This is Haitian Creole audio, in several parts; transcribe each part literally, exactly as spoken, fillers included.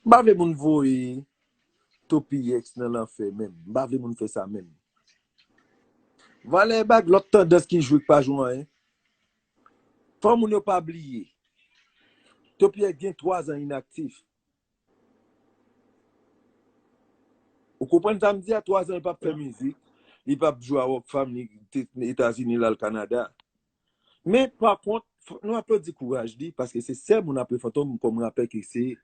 M pa vle moun voye Topiyex nan lanfè menm. M pa vle moun fè sa menm. Valè bag, lòt tandans ki jwe k pa jwe anyen. Fò moun yo pa bliye. Topiyex gen twa zan inaktif. Ou konprann sa m di a? Twa zan li p ap fè mizik, li p ap jwe a Rockfam, li te Etazini, l al Kanada. Men, pa kont, fòk nou aplodi kouraj li, paske se sèl moun apre Fantom kòm rapè ki eseye.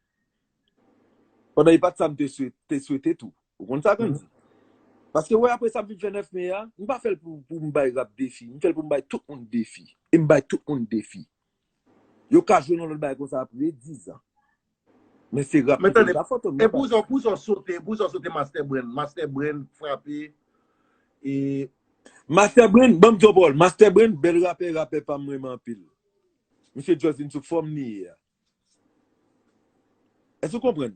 Pandan e pa t sa m te swete, te swete tou. Ou konn sa, Gandhi? Paske, wè, apre sa m fin fè nèf me a, m pa fè l pou, pou m bay rap defi. M fè l pou m bay tout moun defi. E m bay tout moun defi. Yo ka jwe nan lòt bagay konsa apre dizan. Men se rap ki fè m ka Fantom nan baz. E pou sa, pou sa w sote, pou sa w sote Master Brain. Master Brain frape. E Master Brain, ban m di w pawòl. Master Brain, bèl rapè, rapè pa m renmen anpil. Misye just vin sou fòm li ye a. Èske w konprann?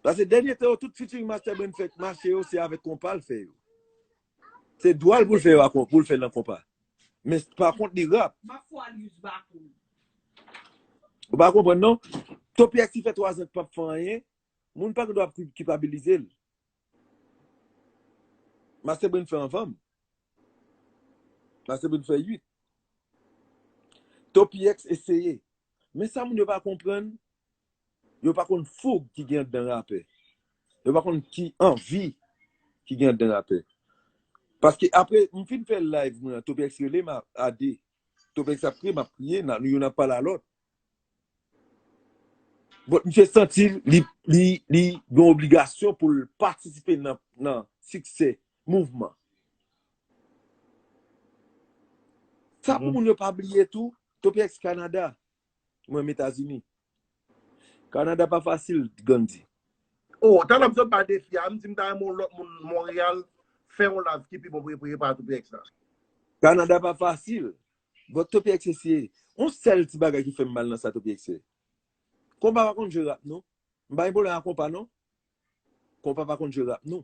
Paske dènye tan yo, tout featuring Master Brain fè mache yo, se avèk konpa l fè yo. Se dwa l pou l fè yo a kon-, pou l fè nan konpa. Men pa kont li rap. Ou pa konprann non? Topiyex ki fè twa zan k p ap fè anyen, moun pa gen dwa ap ki-, kilpabilize l. Master Brain fè anvan m. Master Brain fè uit. Topiyex eseye. Men sa moun yo pa konprann, yo pa konn foug ki gen anndan rapè. Yo pa konn ki anvi ki gen anndan rapè. Paske apre, m fin fè live mwen an, Topiyex rele m a, a de. Topiyex ap kriye, m ap kriye, n a, nou youn ap pale a lòt. But misye santi li, li, li gen obligasyon pou l patisipe nan, nan siksè mouvman. Sa pou moun yo pa bliye tou, Topiyex Kanada, mwen menm Etazini. Kanada pa fasil, Gandhi. Oh, talè m sot ba defi a, m di m ta renmen yon lòt moun Monreyal fè yon live ki pi bon pou, pou, pou Topiyex la. Kanada pa fasil. But Topiyex eseye. Yon sèl ti bagay ki fè m mal nan sa Topiyex fè. Konpa pa konn jwe rap non. M pa gen pwoblèm ak konpa non. Konpa pa konn jwe rap non.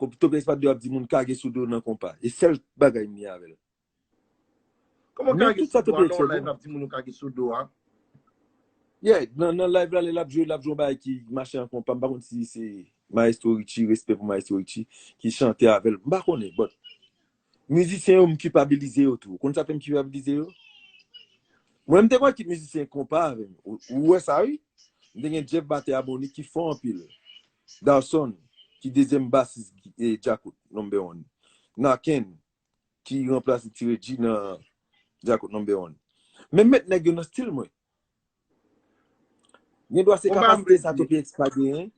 Topiyex pa t dwe ap di moun kage sou do nan konpa. E sèl bagay m gen avè l. Kòman kage sou do a nan yon live ap di moun yo kage sou do a? Yeah, nan, nan live la, lè l ap jwe, l ap jwe yon bagay ki mache an konpa. M pa konn si se Maestro Richie, respè pou Maestro Richie, ki chante avè l. M pa konnen, but mizisyen yo, m kilpabilize yo tou. Ou konn sa fè m kilpabilize yo? Mwen, m te konn ekip mizisyen konpa avè m. Ou, ou wè sa, wi? M te gen Jeff batè Aboni ki fò anpil. Dawson, ki dezyèm basis, e, Djakout, number one. Naken, ki ranplase Ti Reggie nan Djakout number one. Men m met nèg yo nan stil mwen. Gen dwa se kapasite sa Topiyex pa genyen.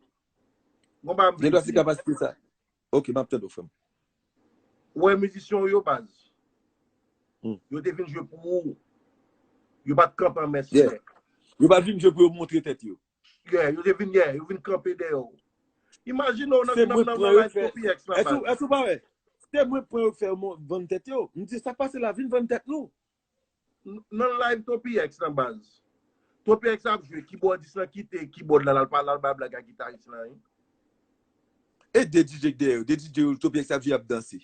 Gen dwa se kapasite sa. Ok, m ap tande w, frè m. Ou wè mizisyen w yo, baz. Yo te vin jwe pou ou. Yo pa t kanpe an mèsenè. Yo pa t vin jwe pou yo montre tèt yo. Yeah, yo te vin, yeah, yo vin kanpe dèyè w. Imajine w nan, nan, nan live Topiyex nan baz. Èske w pa wè? Se mwen pran yo fè yo vann tèt yo. M di, sa k pase la, vin vann tèt nou. Nan live Topiyex nan baz. Topiyex ap jwe, kibòdis lan kite kibòd la, l al pale, l al bay blag ak gitaris lan, wi. E de D J k dèyè yo, de D J yo, Topiyex ap jwe, ap danse.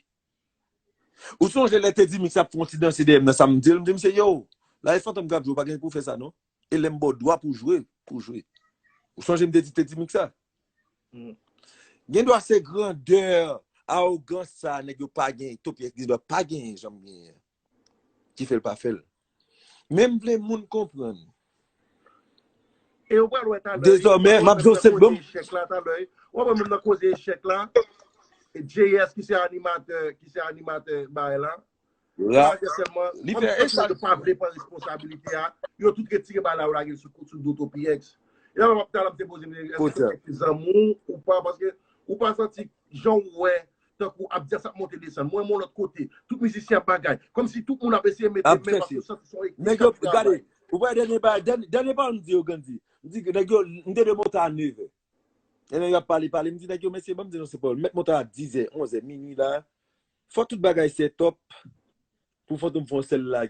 Ou sonje lè Teddy Mix ap fè yon ti danse dèyè m nan sa m di l, m di misye, yo, la e Fantom k ap jwe, ou pa gen pou fè sa non. E lè m ba w dwa pou w jwe, pou w jwe. Ou sonje m te di Teddy Mix sa? Gen dwa se grandè, awogans sa nèg yo pa genyen, Topiyex gen dwa pa genyen, janm genyen. Ki fè l pa fè l. Men m vle moun konprann. E ou pral wè talè, wi. Dezòmè, m ap di w se bon. Echèk la talè, wi. W ap wè menm nan koze echèk la. E J S ki se animatè, ki se animatè bagay la. Rap. Li fè echèk. Yo pa vle pran responsabilite a. Yo tout retire bagay la, yo lage l sou, sou do Topiyex. E la m ap talè m te poze m, èske Topiyex se zanmi w ou pa, paske ou pa santi jan w wè tankou ap di sa ap monte desann. Mwen, mwen lòt kote. Tout mizisyen ap bagay. Kòmsi tout moun ap eseye mete men paske yo santi se yon ekip k ap travay. Ou wè dènye ba, dènye, dènye pawòl m di yo, Gandhi. M di nèg yo, m te dwe monte a nevè. E nèg yo ap pale, pale. M di nèg yo, mesye, ban m di nou se pawòl. Mèt monte a dizè, onzè, minui la. Fò tout bagay set up pou Fantom fè yon sèl live.